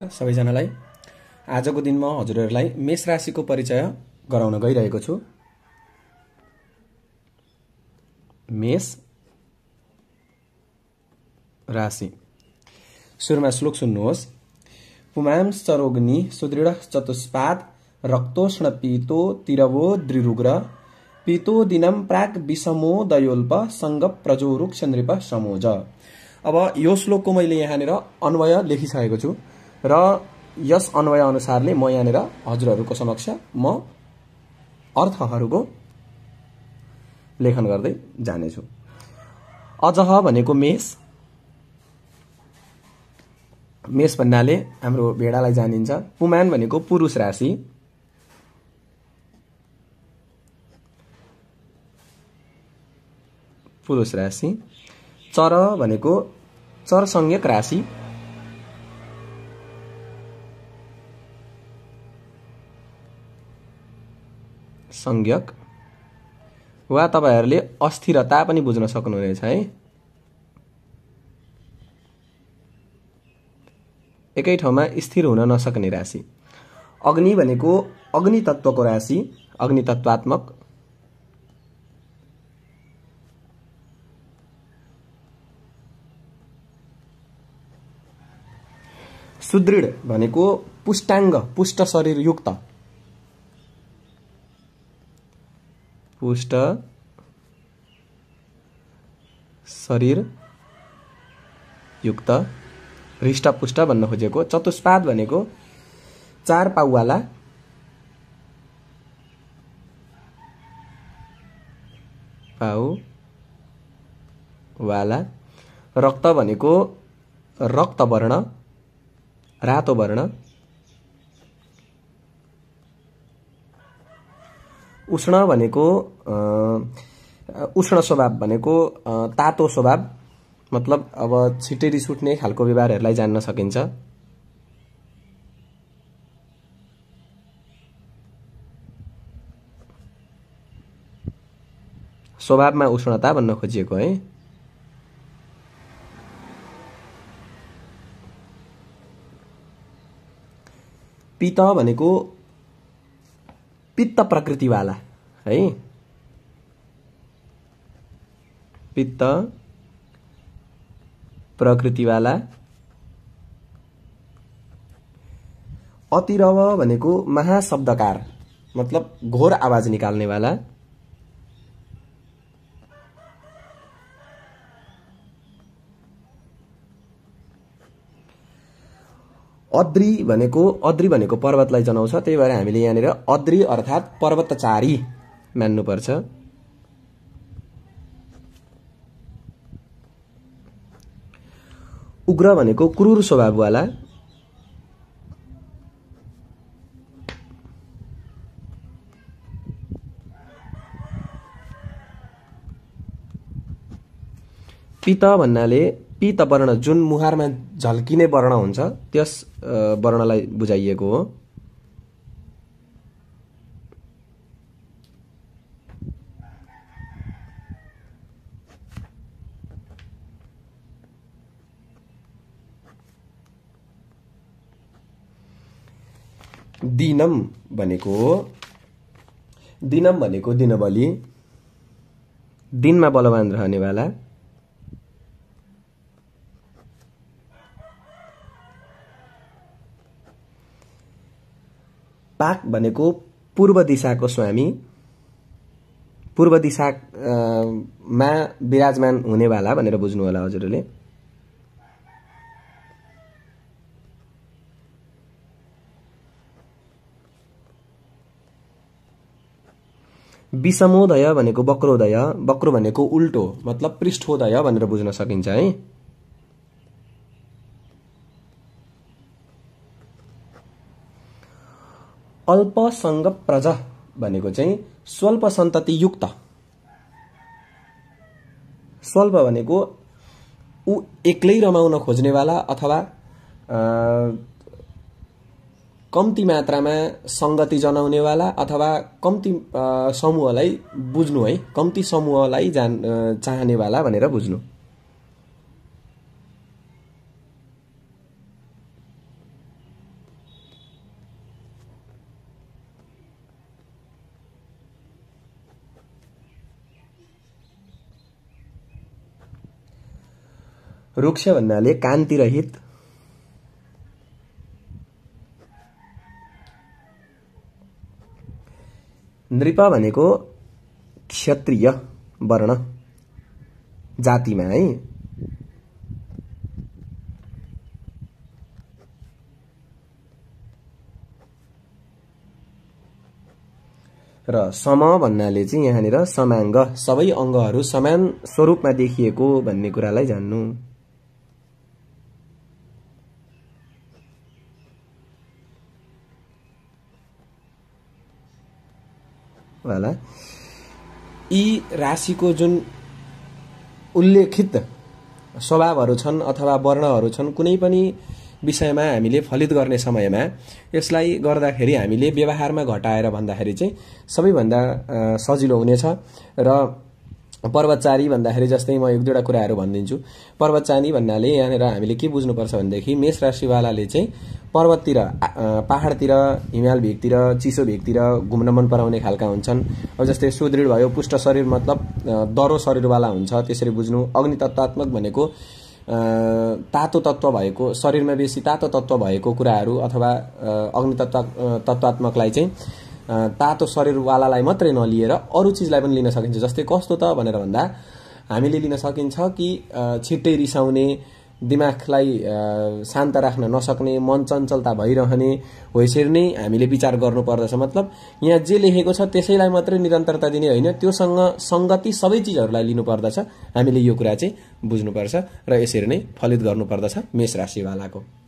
सबैजनालाई आजको दिनमा हजुरहरूलाई मेष राशिको परिचय गराउन गइरहेको छु। मेष राशि सुरुमा श्लोक सुन्नुहोस्। पुमां सरोग्नि सुदृढ चतुष्पाद रक्तोष्ण पीतो तिरवो द्रिरुग्र पीतो दिनम प्राक विषमो दयोल्प संग प्रजोरुक्ष नृप समोज। अब यो श्लोकको मैले यहाँनिर अन्वय लेखिसकेको छु र यस अन्वय अनुसारले म यहाँनिर हजुरहरूको समक्ष म अर्थहरूको लेखन गर्दै जानेछु। अजह भनेको मेष, मेष भन्नाले हाम्रो भेडालाई जानिन्छ। पुमान भनेको पुरुष राशि, पुरुष राशि। चर भनेको चर संज्ञक राशि, संज्ञक वा तपाईहरुले अस्थिरता पनि बुझ्न सक्नुहुनेछ है। एकै ठाउँमा स्थिर हुन नसक्ने राशि। अग्नि भनेको अग्नि तत्वको राशि, अग्नि तत्वात्मक। सुदृढ भनेको पुष्टाङ्ग, पुष्ट शरीर युक्त, पुष्ट शरीर युक्त, हृष्टपुष्ट भन्न खोजेको। चतुष्पाद भनेको चार पाउवाला, पाउवाला। रक्त भनेको रक्त वर्ण, रातो वर्ण। उष्ण भनेको उष्ण स्वभाव भनेको तातो स्वभाव, मतलब अब छिट्टै रिस उठ्ने खालको व्यवहारहरूलाई जान्न सकिन्छ। स्वभावमा उष्णता भन्न खोजिएको है। पित्त भनेको पित्त प्रकृतिवाला है, पित्त प्रकृतिवाला। अतिरव भनेको महाशब्दकार, मतलब घोर आवाज निकाल्ने वाला। अद्री भनेको पर्वतलाई जनाउँछ, त्यही भएर हामीले यहाँनिर अद्री अर्थात पर्वतचारी मान्नुपर्छ। उग्र भनेको क्रूर स्वभाववाला। पीत भन्नाले पीत वर्ण, जुन मुहारमा झल्किने वर्ण हुन्छ त्यस वर्णलाई बुझाइएको हो। दिनम भनेको दिनबली, दिनमा बलवान रहनेवाला। पाक भनेको पूर्व दिशाको स्वामी, पूर्व दिशामा विराजमान हुनेवाला भनेर बुझ्नु होला हजुरले। विषमोदय भनेको वक्रोदय, वक्रो भनेको उल्टो, मतलब पृष्ठोदय भनेर बुझ्न सकिन्छ है। अल्पसंग प्रज भनेको चाहिँ स्वल्प सन्तति युक्त। स्वल्प भनेको ऊ एक्लै रमाउन खोज्नेवाला अथवा कम्ती मात्रामा संगति जनाउनेवाला अथवा कम्ती समूहलाई बुझ्नु है, कम्ती समूहलाई चाहनेवाला भनेर बुझ्नु। रुक्ष भन्नाले कान्तिरहित, नृप भनेको क्षत्रिय वर्ण जातिमा है। र सम भन्नाले चाहिँ यहाँनिर समाङ्ग, सबै अङ्गहरू समान स्वरूपमा देखिएको भन्ने कुरालाई जान्नु। वाला यी राशिको जुन उल्लेखित स्वभावहरू छन् अथवा वर्णहरू छन्, कुनै पनि विषयमा हामीले फलित गर्ने समयमा यसलाई गर्दाखेरि हामीले व्यवहारमा घटाएर भन्दाखेरि चाहिँ सबैभन्दा सजिलो हुनेछ। र पर्वतचारी भन्दाखेरि जस्तै म एक दुईवटा कुराहरू भनिदिन्छु। पर्वतचारी भन्नाले यहाँनिर हामीले के बुझ्नुपर्छ भनेदेखि मेष राशिवालाले चाहिँ पर्वततिर, पहाडतिर, हिमाल भेगतिर, चिसो भेगतिर घुम्न मन पराउने खालका हुन्छन्। अब जस्तै सुदृढ भयो, पुष्ट शरीर मतलब दरो शरीरवाला हुन्छ, त्यसरी बुझ्नु। अग्नि तत्त्वात्मक भनेको तातो तत्त्व भएको, शरीरमा बेसी तातो तत्त्व भएको कुराहरू अथवा अग्नि तत्त्वात्मकलाई चाहिँ तातो शरीरवालालाई मात्रै नलिएर अरू चिजलाई पनि लिन सकिन्छ। जस्तै कस्तो त भनेर भन्दा हामीले लिन सकिन्छ कि छिट्टै रिसाउने, दिमागलाई शान्त राख्न नसक्ने, मन चञ्चलता भइरहने हो, यसरी नै हामीले विचार गर्नुपर्दछ। मतलब यहाँ जे लेखेको छ त्यसैलाई मात्रै निरन्तरता दिने होइन, त्योसँग सङ्गति सबै चिजहरूलाई लिनुपर्दछ। हामीले यो कुरा चाहिँ बुझ्नुपर्छ र यसरी नै फलित गर्नुपर्दछ मेष राशिवालाको।